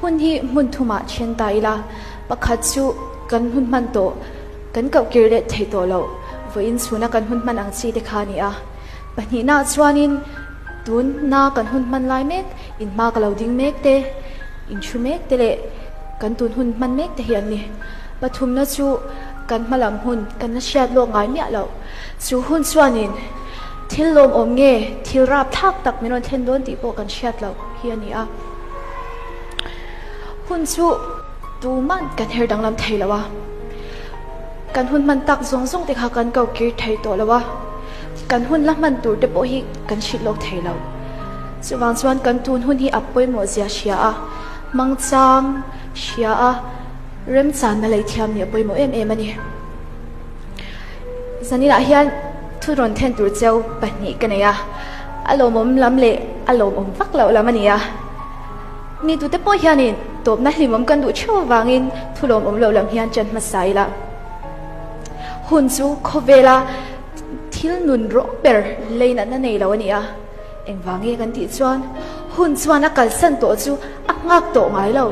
Hun hi hmun thumah then ta ila, pakhat chu kan hun hman tawh, kan koh kir leh thei tawh loh, vawiin chhuna kan hun hman ang chi te kha a ni a. Pahnihnaah chuanin tunna kan hun hman lai mek, inhma ka lo ding mek te, inthu mek te leh kan tun hun hman mek te hi an ni. Pathumna chu kan hma lam hun kan la hriat lawk ngai miah loh. Chu hun chuanin thil lawmawm nge thil rapthlak tak min rawn thlen dawn tih pawh kan hriat loh hi a ni a. Hun chu tuman kan her danglam thei lo a, kan hun hman tak zawng zawng te kha kan ko kir thei tawh lo a, kan hun la hman tur te pawh hi kan hrilh lawk thei lo. Chuvang chuan kan tun hun hi a pawimawh zia hria a, hmangchang hria a, remchanna lei thiam nih a pawimawh em em a ni. Zaninah hian thu rawn then tur cheu pahnih ka nei a, a lawmawm lam leh a lawmawm vak loh lam a ni a. Mi tute pawh hianin tawpna hlimawm kan duh theuh avangin thu lawmawm loh lam hian ṭan hmasa ila. Hun chu khawvela thil nun rawng ber lei natna nei lo a ni a, engvang nge kan tih chuan hun chuan a kalsan tawh chu a nghak tawh ngai lo.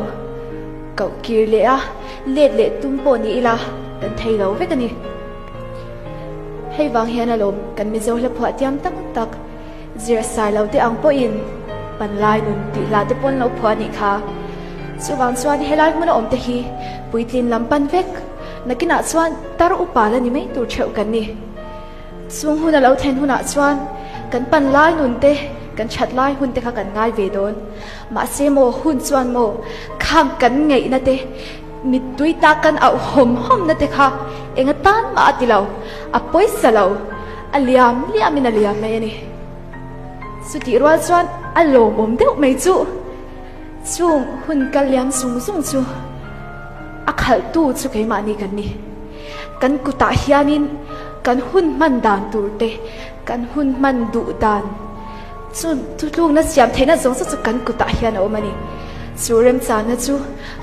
Koh kir leh a, let leh tum pawh ni ila kan thei lo vek a ni. Hei vang hian alawm kan Mizo hla phuah tiam tak tak zir sai lo te ang pawhin panlai nun tih hla te pawn lo phuah a nih kha. Chuvang chuan helai hmuna awm te hi puitlin lam pan vek, nakinah chuan tar upa la ni mai tur theuh kan ni. Chung hun a lo then hunah chuan kan pan lai nun te, kan that lai hun te kha kan ngai ve dawn. Mahse maw hun chuan maw khang kan ngaihna te, mittui ta kan auh hawm hawmna te kha eng atan mah a ti lo, a pawisa lo, a liam liamin a liam mai a ni. Chutih rual chuan a lawmawm deuh mai chu chung hun kal liam zung zung chu a khalhtu chu keimahni kan ni. Kan kutah hianin kan hun hman dan tur te, kan hun hman duh dan chu thutlukna siam theihna zawng zawng chu kan kutah hian a awm a ni. Chu remchana chu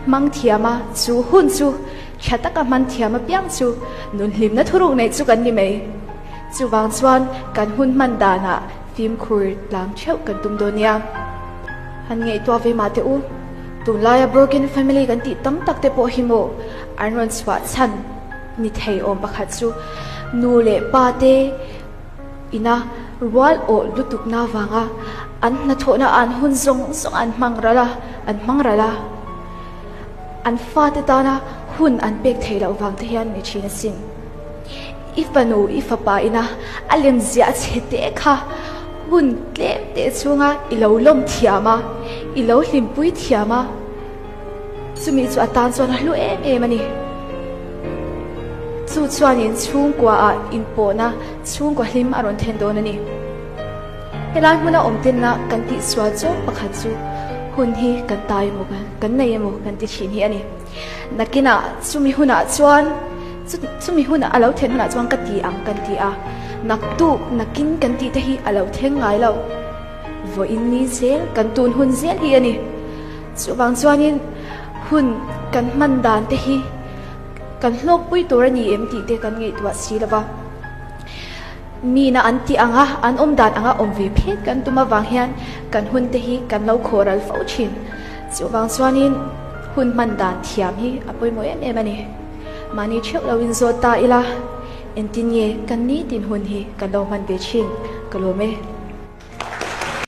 hmang thiam a, chu hun chu tha taka hman thiam apiang chu nun hlimna thuruk nei chu kan ni mai. Chuvang chuan kan hun hman danah fimkhur tlang theuh kan tum dawn nia. Han ngaihtuah ve mah teh u. Tunlaia broken family kan tih tam tak te pawh hi maw an rawn chhuah chhan ni thei awm pakhat chu nu leh pa te ina rual awh lutuk na vanga an hnathawhna an hun zawng zawng an hmang ral a, an hmang ral a, an fate tana hun an pek theih loh vang te hian ni thin asin. I fanu, i fapa ina a lem ziah che teh kha hun tlem teh chhunga i lo lawm thiam a, i lo hlimpui thiam a, chumi chu a tan chuan a hlu em em a ni. Chu chuanin chhungkuaah inpawhna chhungkua hlim a rawn then dawn a ni. Helai hmuna awm tenna kan tihsual chawk pakhat chu hun hi kan tai emaw kan nei emaw kan ti thin hi a ni. Nakinah chumi hunah chuan chumi hunah a lo then hunah chuan ka ti ang kan ti a, naktuk nakin kan tih te hi a lo thleng ngai lo. Vawiin ni zel kan tun hun zel hi a ni. Chuvang chuanin hun kan hman dan te hi kan hlawkpui tur a ni em tih te kan ngaihtuah si lo va. Mina an tih anga an awm dan anga awm ve phet kan tum avang hian kan hun te hi kan lo khawh ral fo thin. Chuvang chuanin hun hman dan thiam hi a pawimawh em em a ni. Mahni theuh lo inzawt ta ila, engtin nge kan nitin hun hi kan lo hman ve thin ka lawm e.